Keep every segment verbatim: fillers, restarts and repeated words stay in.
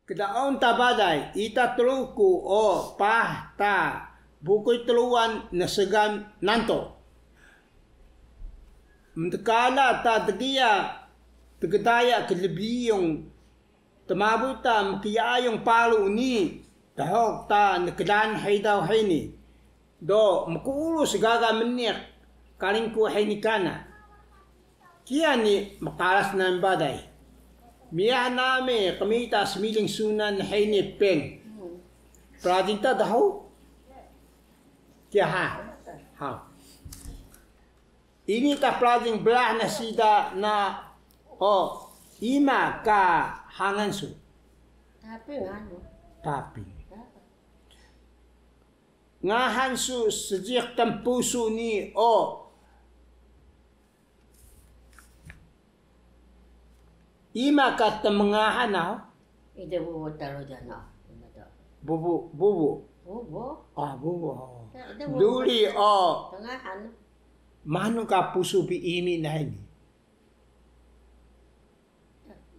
Kdaun ta balay ita Truku o paah ta bukuy Truwan nsgan Nantow. Mtkala ta dgiyaq Tgdaya klbiyun, tmabu ta mkyaayun paru ni dhuq ta nklaan hidaw hini do mkuurus gaga mniq Karingku hini kana. Kiya ni mqaras nami balay. Miyah nami qmita smiling sunan hini peng. Prajing ta dhuq? Kiya ha. Ha. Ini ta prajing brah na siida na, o, ima ka hangan su? Taping anu. Taping. Ngahan su seejiq tnpusu ni, o. Ima ka tmngahan na? Ida bubu ta rudan na. Ima ta? Bubu, bubu. Bubu? Ah, bubu. Ida bubu. Duri, o. Tngahan. Manu ka pusu bi imi na hini?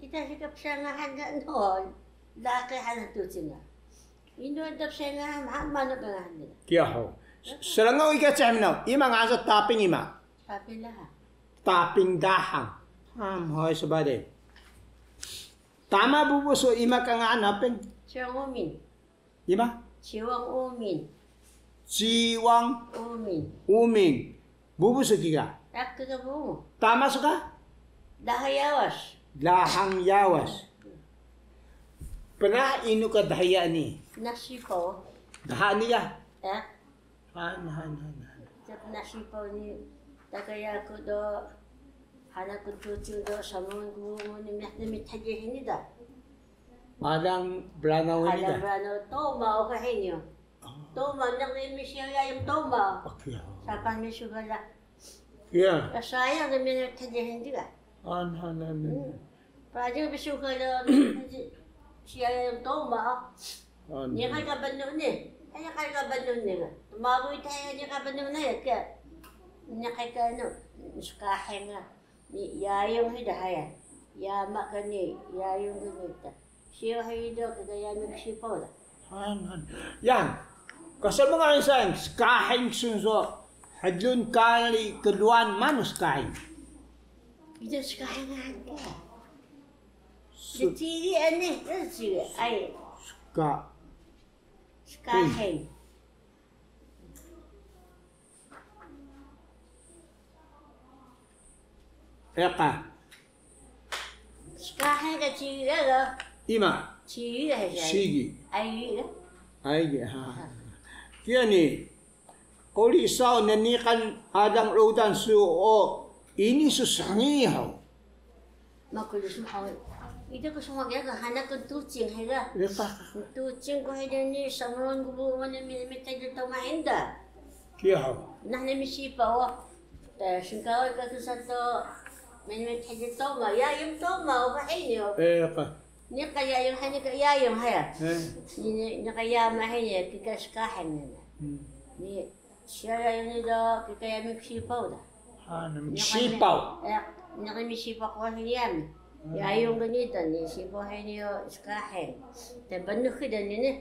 Ita sika psngahan da no. Laqi hana tucing ga. Indo da psngahan, ma, manu ka ngahan da. Kiya ho. Srngaw ika cem no. Ima ngahan su Taping ima? Taping Dahang. Taping Dahang. Ham, hoy sbade. Tama bubu su ima ka ngahan haping? Ciwang Umin. Ima? Ciwang Umin. Ciwang Umin. Umin. Bubu su kika? Aku ka bubu. Tama su ka? Dahang Yawas. Dahang Yawas. Pnaah inu ka daya ni? Nasipaw. Daha ni ka? Ya. Han, han, han, han. Tep nasipaw ni, tagaya ku do, hana ku tucing do, samung ku ni miyah ni mithajih ini da. Alang Branaw ini da. Alang Branaw, toma o ka hini o. Ah. Toma, nak ni misiya yayung toma. Oke. Sapan misu bala. Ya. Saya ni mithajih ini da. Han, han, han, han. Hmm. Prajing bsu ka do, siya yayung toma. Niqan ka bnun ni. Niqan ka bnun ni. Tmaguy ta niqan bnun ni ka. Niqan ka anu, skahing ga. Ni yayung hida haya. Yama ka ni, yayung ka ni ta. Siwa hido ka yami ka sipaw da. Han, han. Yan. Ka smnga san, skahing sun so. Hlun kari klwaan manu skahing? Ida skahing han ka. Su- Cili ani, cili, ay. Ska- Skahing. Eka. Skahing ka cili ga. Ima? Cili ga. Sigi. Aygi ga. Aygi, ha. Kiya ni, Quri saw nniqan alang rudan su o ini su sngi hug? Maku lu su hug. Ida ku smaga ga hana ku tucing hug ga. Tucing ku hug ni samrun ku bu mani mi mi ta toma enda. Kiya hug. Nah ni mi sipaw o. Sngkaway ka ku sato mi mi ta toma, yayung toma o ka hini o. Niqan yayung hini ka yayung haya. Ni, niqan yama hini kika skahing ni. Ni siya yayung ni do kika yami ka sipaw da. Sipaw. Niqan mi sipaw ku hini yami. Yayung ka ni da ni sipaw hini o skahing. Tbnux ki da ni ni.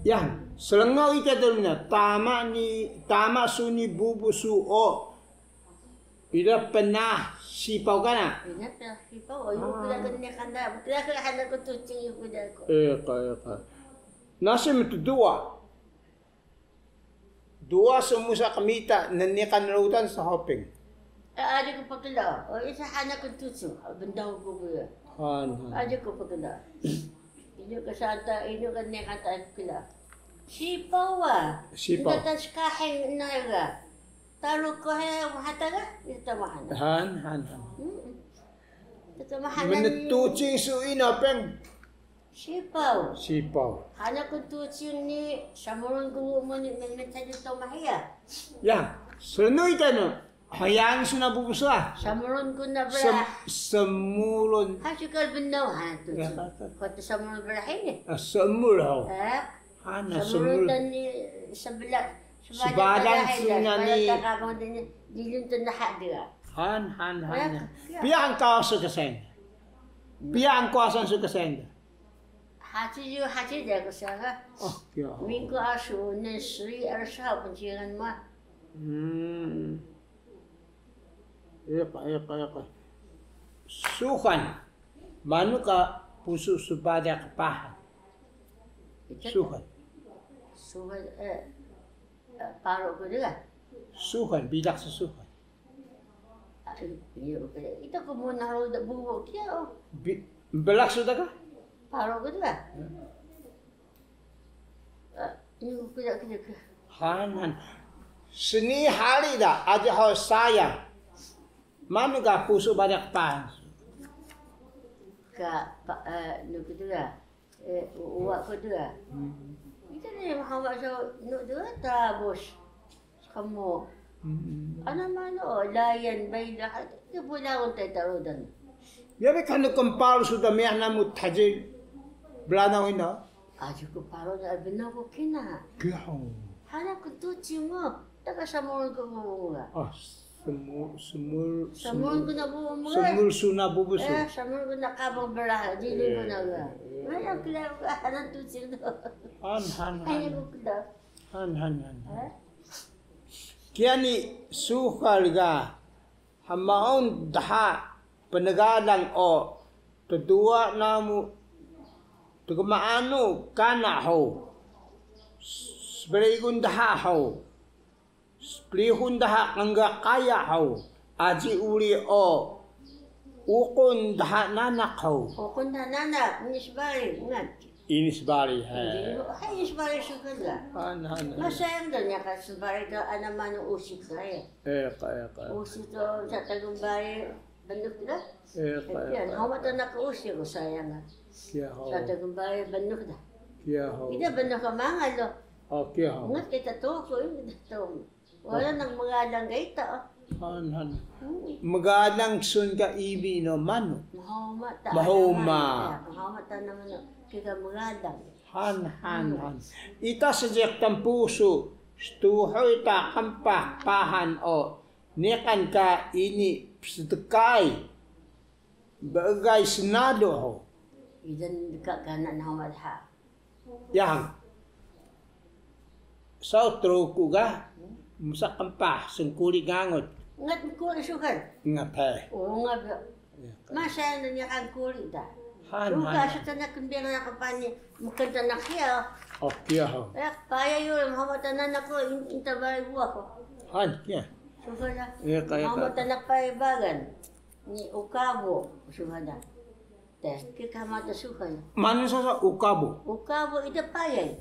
Yan, slngaw ika do mina, tama ni, tama su ni bubu su o. Ida pnaah sipaw kana? Ida pnaah sipaw, o, yu kida kene kanda, kida kene hana ku tucing yu kida ku. Eka, eka. Nasi mtduwa. Duwa su musa qmita nniqan rudan su hoping. Aji ku pkla, o, isa hana ku tucing, bndaw ku ku ya. Han, han. Aji ku pkla. Inu ka santa, inu ka niqan ta pkla. Sipaw wa. Sipaw. Ida ta skahing na ga. Taru ko he mahata ga, ita mahana. Han, han, han. Tata mahana ni. Mntucing su ina peng? Sipaw. Sipaw. Hana ku tucing ni, samrun ku muni, men men tadi to mahiya. Ya, srnui tanu. Hayang suna bubu sa. Samrun ku na bra. Sem-, semurun. Ha, sukal bndaw, ha, tucing. Kota samrun bra hini. Ah, semur, ha. Eh. Hana semur. Samrun dan ni sebelah. Sbadan suna ni. Dilun tnaha dia. Han, han, han. Piya ang kawas su ka sayang? Piya ang kawasan su ka sayang? 八十八 de ko saya ga. 哦，ya. 民国二十五年十月二十号 pncingan ma. Hmm. Iq, iq, iq. Suxan. Manu ka pusu sbaraw qpahan? Suxan. Suxan, eh, eh, paru ku dga. Suxan, bilaq su suxan. Ah, iya, oke. Ita ku muna ro da bubu kiya, oh. Bi-, bilaq su dga? Paru ku dga. Ya. Ah, iya, oke, oke, oke. Han, han. Sni hari da, aji ho sayang. Manu ka pusu baraw qpahan? Ka, pa, eh, nu ku dga. Eh, u-, uwa ku dga. Hmm. Ita ni Muhammad so nu dga ta bus. Kamo. Hmm. Ana manu, layan, bayda, hadi, ya, bulagun tay tarudan. Ya, bi kanu kmparu su da miyah namu tajil blanaw ina. Aji ku paru da bnaw ku kina. Kiya ho. Hana ku tuci mu. Taka samul ku mu ga. Ah, semul, semul, semul ku na bubu mu ga. Semul su na bubu su. Eh, samul ku na kabang belah, jili ku na ga. Eh, eh, eh. Mana kila ku hana tuci do. Han, han, han. Hanya ku kila. Han, han, han, han. Eh? Kiya ni suxal ga hmaun dha pnegalang o tduwa namu tgmaanu kana hug, sbrigun dha hug, sbrihun dha qngqaya hug, aji uri o uqun dha nanak hug. Uqun dha nanak, ini sbari, ungat. Ini sbari, he. Ini, he, ini sbari suxal ga. Han, han, han. Ma sayang da niya ka sbari do ana manu usi ka, he. Eh, ka, eh, ka. Usi do sa tgmbari bnuk da. Eh, ka, eh, ka. Homa ta naq usi ku sayang ga. Kiya ho. Sa tgmbari bnuk da. Kiya ho. Ida bnuk ka mangal do. Oh, kiya ho. Ungat kita tuku, ini kita tuku. Wada naq mgalang ka ita. Han, han. Hmm. Mgalang sun ka ibi no manu? Mhuma ta. Mhuma. Ya, mhuma ta na manu. Kika mgalang. Han, han, hmm, han. Ita seejiq tnpusu, stuhuy ta qmpah pahan o niqan ka ini psdkay. Bgay snalu hug. Idan dka kana namu dha. Yahan. Saw Truku ga, msa qmpah, sngkuri ngangut. Ungat mkuri suxal. Ungat, he. O, ungat. Ya, ka. Ma sayang da niya ka nkuri da. Han, han. Ruka sa tana kmbira na qpah ni, mkan tana kiya. Oh, kiya ho. Eh, paya yo, mhuma ta nanak ku, in-, inta bari buwa ku. Han, kiya. Suxal da. Ya, ka, ya, ka. Mhuma ta naq paya bagan. Ni ukabu, suxal da. Te, kika mata suxal. Manu saw sa ukabu? Ukabu ida payay.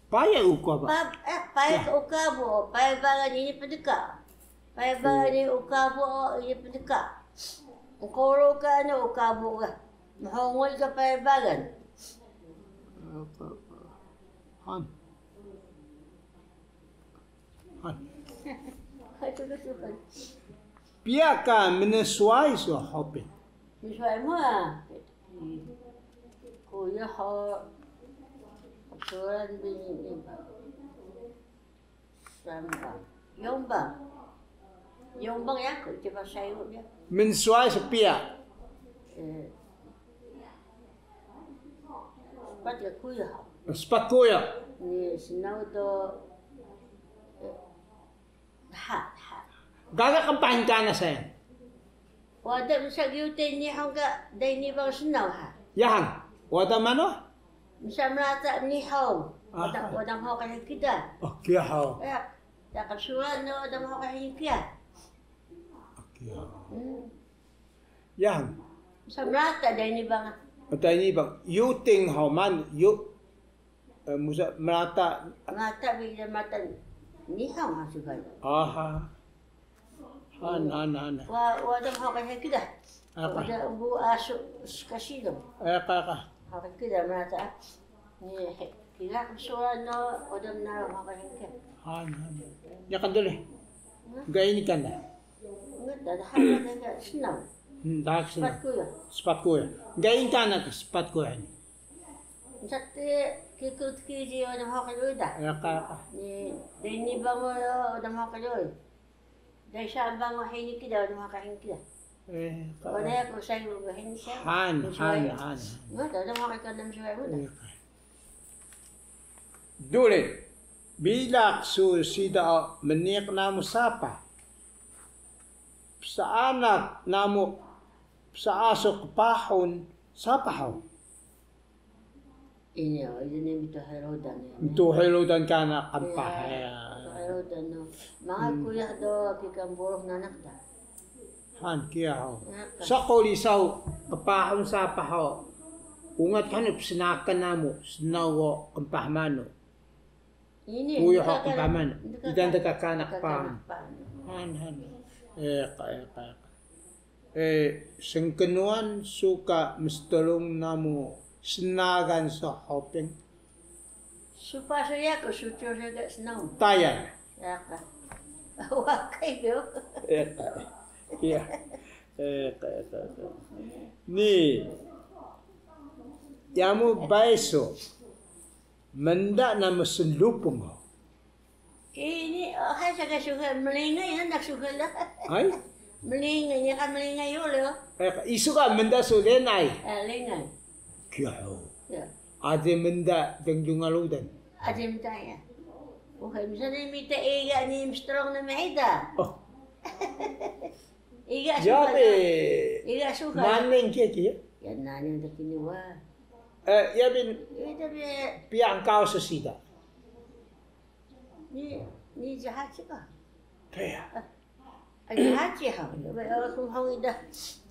Payay ukabu? Pa-, eh, payay ka ukabu, payay bagan ini pdka. Payay bagan ini ukabu, ini pdka. Mkuru ka ana ukabu ga. Mhungul ka payay bagan. Han. Piya ka mnswayi su hopin? Mnswayi mu a. Kuya ho. Suran bi ni ba. Samba. Yomba. Yomba yaku, ichiban saigo ya. Mnswayi su piya? Eh, spat ka kuya. Spat kuya. Ni snaw do, eh, dha, dha. Gaga qmpah kana sayang? Wada msa gyuting Nihon ka dai ni bang snaw ha. Yahan. Wada manu? Msa mrata Nihon. Aha. Wada, wada mhuqil kida. Oh, kiya ho. Ya. Ya ka suran no wada mhuqil kiya. Oh, kiya ho. Hmm. Yahan. Msa mrata dai ni bang. Dai ni bang. Gyuting ho man, yu-, eh, msa mrata. Mrata bi da mrata Nihon ha sugan. Aha. Han, han, han. Wa, wada mhuqil kida. Aka. Wada bu asu skasi do. Eh, ka, ka. Mhuqil kida mrata. Ni, he, kira ka suran no, wada mna mhuqil kida. Han, han. Ya kan dole. Ga ini kan da? Ngat da, da, han, da, da, snaw. Hmm, da, snaw. Spat kuya. Spat kuya. Ga ini kan da, spat kuya ni. Sate, kiku tki ji wada mhuqil uda. Ya, ka, ka. Ni, dai ni bang wada mhuqil uda. Dai sa bang hini kida wada mhuqil hini kida. Eh, ka- Wala ku sai mu ga hin siya. Han, han, han. Mo to, to mo ka nam siya mo to. Eh, ka- Duri, bilaq su siida o mniq namu sapah. Psaanak namu psaasu qpahun sapah o. Ini o, ini mtuhuy rudan ya. Mtuhuy rudan kana qmpah ya. Mtuhuy rudan no. Manga kuyuh do kika mburux nanaq da. Han kiya ho. Sa quri saw qpahun sapah o. Ungat hanu psnakan namu snaw o qmpah manu. Kuyuh o qmpah manu. Ida ndka kana qpahun. Han, han. Eq, eq, eq. Eh, snknuwan su ka mstrung namu snagan su hoping? Supa su yaku, sucu su ga snaw. Tayal. Yaka. Wakay do. Eq. Iya. Eq, eq, eq. Ni. Yamu baisu. Mnda namu slupung o. Ini, oh, hay sa ka suxan, mlingay na nak suxan da. Hay? Mlingay, niqan mlingay ulu. Eh, isu ka mnda su lingay. Eh, lingay. Kiya ho. Ya. Aji mnda dngdungan rudan. Aji mnda ya. Uxe, misalnya mita iga ni mstrung na maida. Oh. Iga suxan. Iga suxan. Naneng kiya kiya. Ya, naneng da kini wa. Eh, ya bin. Ida bi. Piyang kaus siida. Ni, ni jahaci ka? Peya. Ah, jahaci ha. Ba, ya, sumhang ida.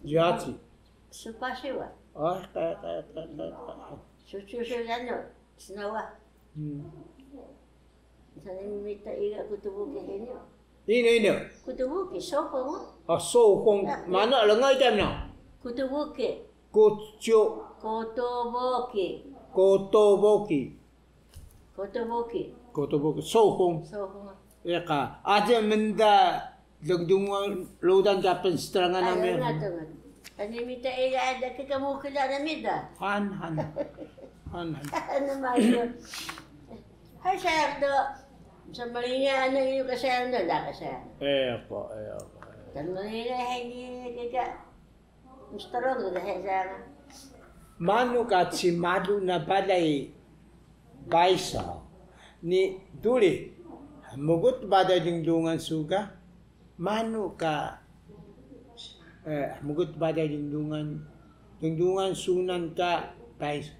Jahaci. Supa su wa. Ah, ka, ka, ka, ka, ka. Sucu su yano, snawa. Hmm. Misalnya mita iga kutubuki hini. Ini, ini. Kutubuki, sohong. Ah, sohong. Ya, ya. Mana lengai kan na? Kutubuki. Kucu. Kotoboki. Kotoboki. Kotoboki. Kotoboki. Sohong. Sohong. Iya ka. Aji mnda dngdungan rudan ka pnstrangan nami. Ayo, ngato, ngato. Ani mita ila ada kika mukila na mida. Han, han. Han, han. Ano mayo. Hay sayang do. Sa mlinga ano iyo ka sayang do, da ka sayang. Eh, ko, eh, ko. Kan mlinga hay ni kika. Mstrung dheya. Manu ka cmalu na balay baisu ni duri, hmgut balay dngdungan su ga? Manu ka, eh, hmgut balay dngdungan, dngdungan sunan ka baisu?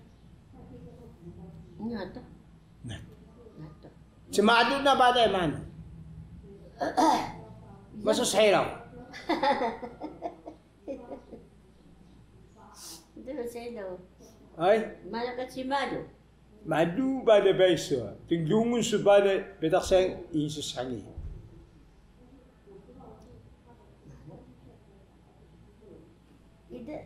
Ngato. Ngato. Ngato. Cmalu na balay manu? Masu shiraw. Dulu saya tahu. Ay? Mana ka cmalu? Malu balay baisu. Dngdungan su balay, bitaq sayang insus hangi. Ida,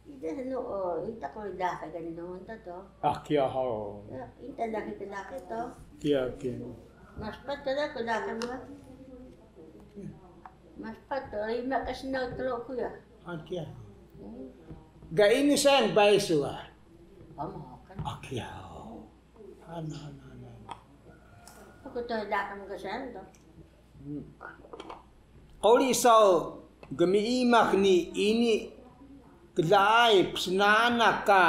ida hnu o, ida ko laqi ka dngdungan ta to. Ah, kiya ho. Ya, ida laqi ka laqi to. Kiya, kiya. Maspat ka da ko laqi ma. Maspat to, rima ka snaw tru ku ya. Ah, kiya. Hmm. Ga ini sayang baisu wa. Ama kan. Ah, kiya ho. Ana, ana, ana. Aku to laqi ka sayang to. Quri saw gmiimax ni ini klaay psnanak ka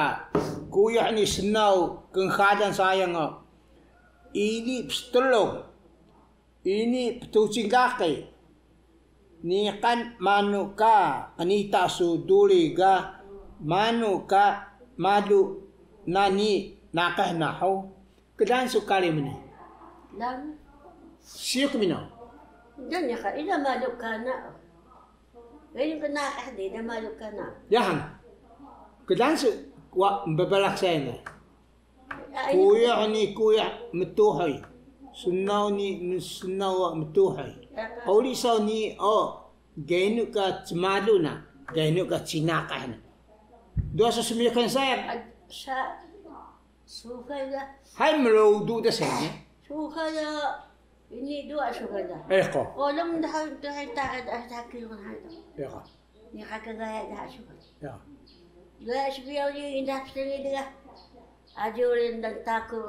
kuyuh ni snaw knxalan sayang o. Ini pstrung, ini ptucing laqi. Niqan manu ka qnita su duri ga manu ka malu na ni naqih na hug? Klaan su kari mnii. Klaan. Siyuk mino. Dan ya ka ida malu kana. Ini kena ah di ida malu kana. Yahan. Klaan su wa mbbalax saya na. Kuyuh ni kuyuh mtuhuy. Snaw ni snaw mtuhuy. Quri saw ni o, genu ka cmalu na, genu ka cinaqah na. Duwa su smiqan saya. Sa Suxan ga. Hay mrudu da seni. Suxan ga. Ini duwa suxan ga. Eko. Qolum daha daha daha daha kiri mana itu. Eko. Ni kaka gaya daha suxan. Ya. Gaya suxan ini daha psengit ga. Ajurin dan taku.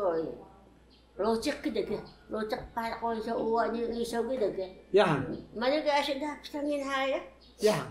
Rocek kida ke. Rocek pa ko so uwa ni iso kida ke. Ya. Mana ga asi daha psengit haya. Ya.